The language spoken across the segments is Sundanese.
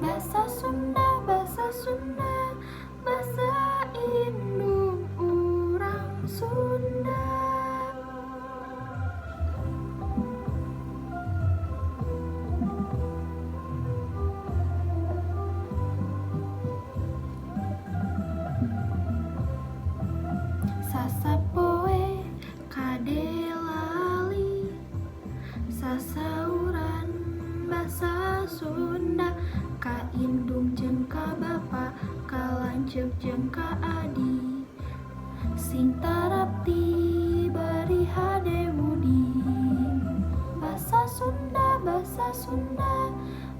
Basa Sunda, basa Sunda, basa indung urang Sunda. Sasapoe kade lali, sasauran basa Sunda, ka indung jeung ka bapa, ka lanceuk jeung ka adi, sing tarapti bari hade budi. Basa Sunda, basa Sunda,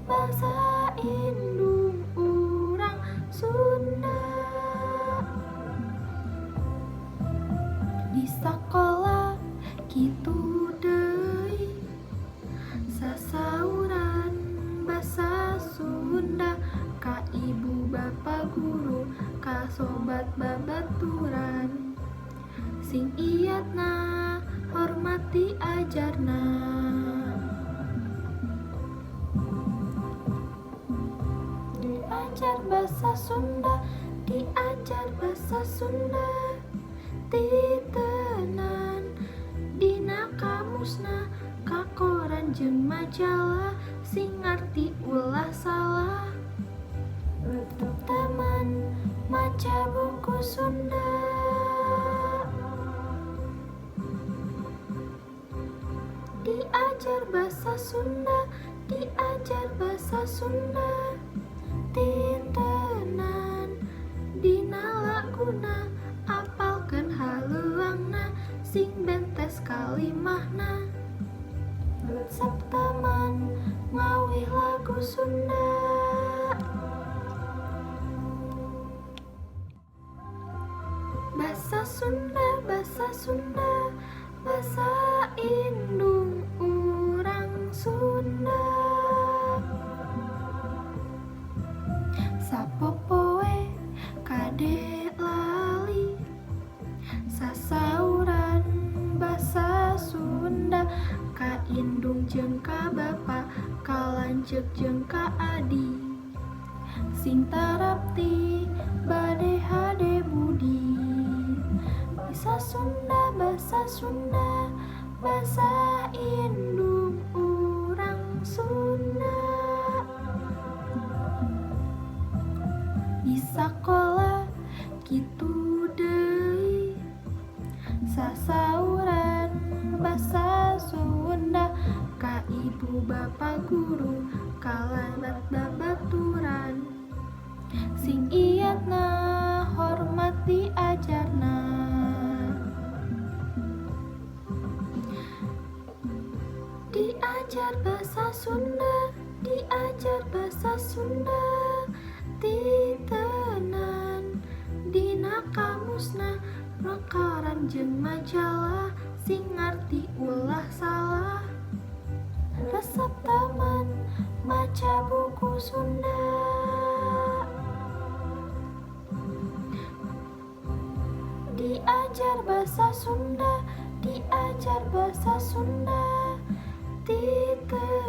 basa indung urang Sunda. Di sakola kitu deui, sasauran basa Sunda, ka ibu bapa guru, ka sobat babaturan, sing iyatna hormati ajarna. Diajar basa Sunda, diajar basa Sunda, titenan dina kamusna, ka koran jeung majalah, sing ngarti ulah salah. Teman maca buku Sunda. Diajar basa Sunda, diajar basa Sunda, titenan dina laguna, apalkeun haleuangna, sing bentes kalimahna. Resep teman ngawih lagu Sunda. Basa Sunda, basa Sunda, basa indung urang Sunda. Sapopoe kade lali, sasauran basa Sunda, ka indung jeung ka bapa, ka lanceuk jeung ka adi, sing tarapti bade hade budi. Basa Sunda, basa Sunda, basa indung urang Sunda. Di sakola kitu deui, sasauran basa Sunda, ka ibu bapa guru, ka labat babaturan, sing iyatna hormati ajarna. Diajar basa Sunda, diajar basa Sunda, titenan dina kamusna, koran jeung majalah, sing ngarti ulah salah. Resep teman maca buku Sunda. Diajar basa Sunda, diajar basa Sunda, titenan